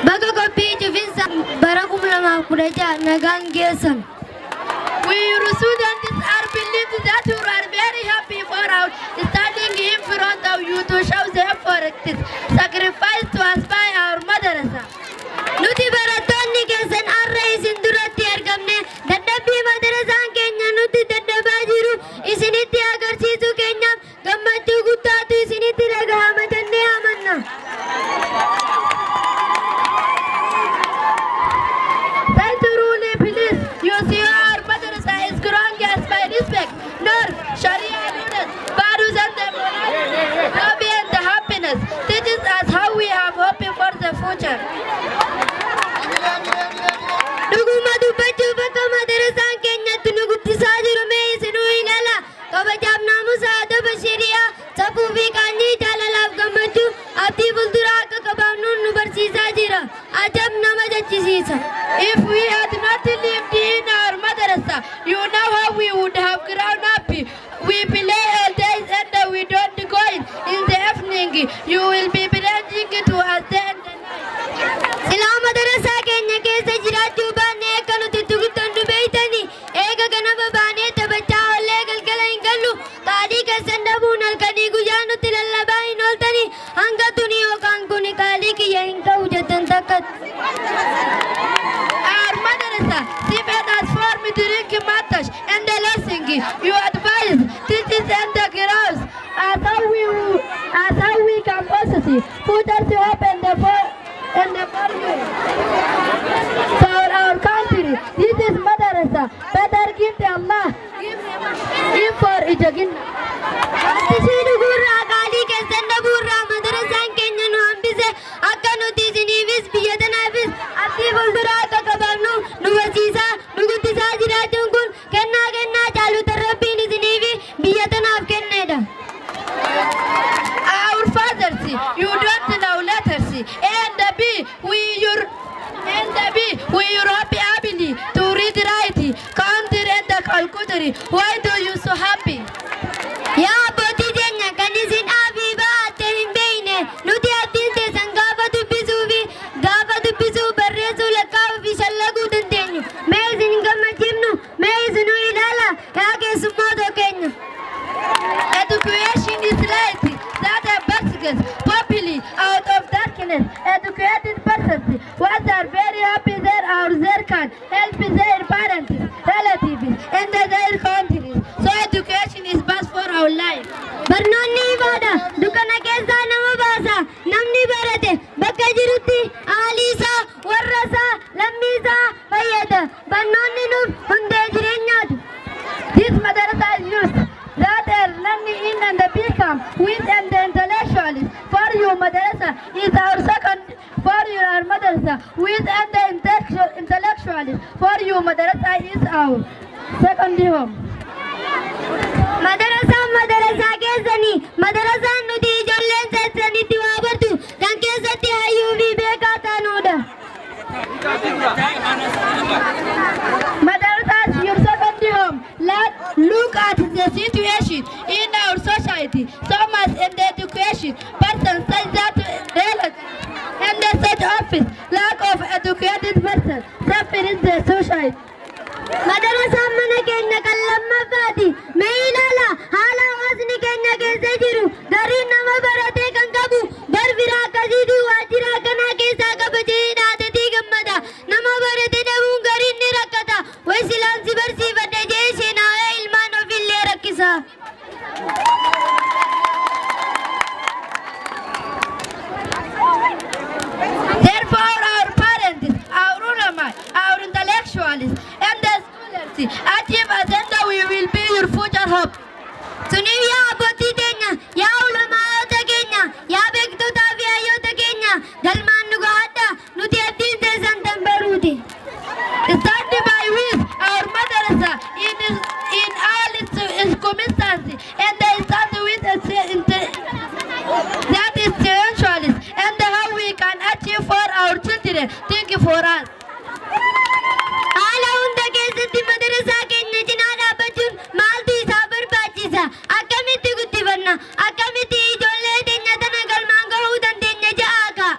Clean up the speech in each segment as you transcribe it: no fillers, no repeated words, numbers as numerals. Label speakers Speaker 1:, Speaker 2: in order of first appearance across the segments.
Speaker 1: Baga qophii cufinsa bara 2016 nagaan geessan.
Speaker 2: We your students are believed that you are very happy for our standing in front of you to show the effort, sacrifice to aspire our madrasa.
Speaker 1: Nuti barattoonni keessan har'a isin duratti argamne dadhabbii madarasaan keenya nutti dadhabaa jiru isinitti agarsiisuu keenyaaf gammachuu guddaatu isinitti dhagahama jennee amanna.
Speaker 2: Say truly, please. You see our madrasa is growing as by respect, norm, Sharia rules, values and the morality, love and the happiness. Teaches us how we have hope for the future.
Speaker 1: Dhuguma dubbachuuf akka madarasaan keenyatti nu guddisaa jiru mee isinuu ilaala. Kabajaaf naamusa, adaba shari'aa, safuu fi qaanyii, jaalalaaf gammachuu, abdii fuulduraa akka qabaannuun nu barsiisaa jira. Ajab nama jechisiisa.
Speaker 2: If we had not lived in our madrasa, you know how we would have grown up. We play all days and we don't go in the evening. You will be preaching to us day and night.
Speaker 1: Silaa madarasaa keenya keessa jiraachuu baannee akka nuti itti guddannu beeytani. Eega ganama baanee taphachaa oollee galgala hin gallu. Qaalii keessan dhabuun halkanii guyyaa nutti lallabaa hin ooltani. Hanga tuni yookaan kuni qaalii kiyya hin ka'u jettan takkatti.
Speaker 2: Our madrasa saved us from drinking matters and the lesson. You advise, teaches and the girls as how we can possess future to open the for and the for you. For our country, this is madrasa. Better give to Allah. Give for Ijagin.
Speaker 1: Ishii dhuguurraa, qaalii keessan dhabuurraa madarasaan keenya nu hambise. Akka nuti isiniifis biyya tanaafis abdii fuulduraa akka qabaannu nu barsiisaa nu guddisaa jiraachuun kun kennaa kennaa caaluta Rabbiin isiniifi biyya tanaaf kennedha.
Speaker 2: Our fathers, you don't know letters. A and B, we your and B, we your happy ability to read, write, count and calculate. Why do you so happy?
Speaker 1: Yaa abbootii keenya kan isin aabii ba'atte hin beekne, nuti abdiin teessan gaafa dubbisuu fi gaafa dubbisuu, barreessuu, lakkaa'uu fi shallaguu dandeenyu. Mee isin hin gammachiifnu? Mee isinuu ilaala, yaa keessummoota keenya.
Speaker 2: Education is light that brings people out of darkness. Educated persons what are very happy there are there can help their parents, relatives, and their countries. So education is best for our life.
Speaker 1: Barnoonni ifaadha. Dukkana keessaa nama baasa. Namni barate bakka jirutti haalli isaa, warra isaa, lammii isaa fayyada. Barnoonni nuuf hundee jireenyaati.
Speaker 2: This madrasa is used that are learning in and become with and the intellectuals. For you, madrasa is our second. For you, our madrasa with and the intellectuals. For you, madrasa is our second home.
Speaker 1: Madarasaan madarasaa keessanii, madarasaan nuti ijoolleen seessanitti waa bartu kan keessatti hayyuu fi beekaa taanuudha.
Speaker 2: Madrasa is your second home. Let look at the situation in our society. So much in the education. Person says that relative and the such office. Lack of educated person suffering the society.
Speaker 1: Madarasaan mana keenya kan lammaffaati. Mee ilaala haala hawaasni keenya keessa jiru. Gariin nama baratee kan qabu bar bira akkasiitii waajjira akkanaa keessaa qaba jedhee dhaatatee gammada. Nama barate dhabuun gariin ni rakkata. Way silaan si barsiifadhe jedhee sheenaa'ee ilmaan ofiillee rakkisa.
Speaker 2: Therefore, our parents, our ulama, our intellectuals, and the scholars achieve agenda we will be your future hope.
Speaker 1: Suniif yaa abbootii keenya, yaa ulamaa'ota keenya, yaa beektotaa fi hayyoota keenya, galmaan nu gahadha. Nuti abdiin teessan tan baruuti.
Speaker 2: Stand by with our madrasa in all its circumstances and they stand with us in the, that is spiritualist and how we can achieve for our children. Thank you for us.
Speaker 1: Haala hunda keessatti madarasaa keenya cinaa dhaabbachuun maaltu isaa barbaachisa? Akkamitti guddifanna? Akkamitti ijoollee teenya tana galmaan gahuu dandeenya ja'aa ka'a.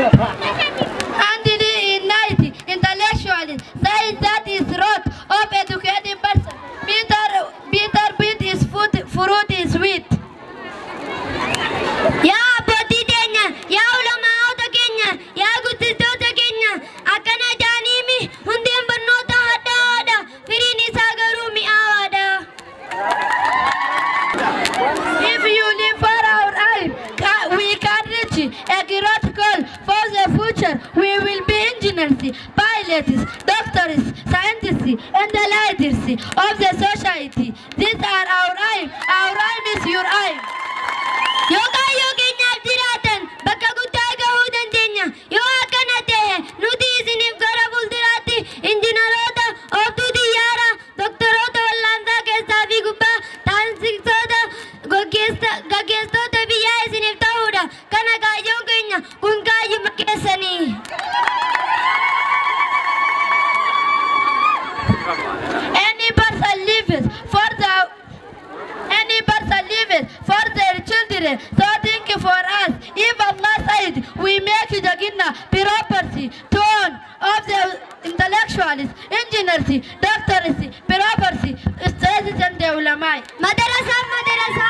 Speaker 2: And in night, intellectually, science that is root of educated person. Bitter, bitter bit is food, fruit is sweet.
Speaker 1: Yaa abbootii teenya, yaa ulamaa'ota keenya, yaa guddistoota keenya, akkana jaaniimi hundeen barnoota hadhaa'aadha, firiin isaa garuu mi'aawaadha.
Speaker 2: If you live for our aim, we can reach a great goal for the future. We will be engineers, pilots, doctors, scientists, and the leaders of the society. These are our aim. Our aim is your aim.
Speaker 1: Yoo kaayyoo keenyaaf jiraatan bakka guddaa gahuu dandeenya. Yoo akkana ta'e nuti isiniif gara fuulduraatti injiinaroota, ooftuu xiyyaaraa, doktoroota wal'aansaa keessaa fi gubbaa, taansistoota, gaggeessitoota biyyaa isiniif ta'uudha. Kana kaayyoon keenya kun kaayyuma keessanii.
Speaker 2: Any person lives for their children. So think for us. If Allah said we make the Jannah property to own of the intellectuals, engineers, doctors, property, ustads and the ulama.
Speaker 1: Madarasaan madarasa.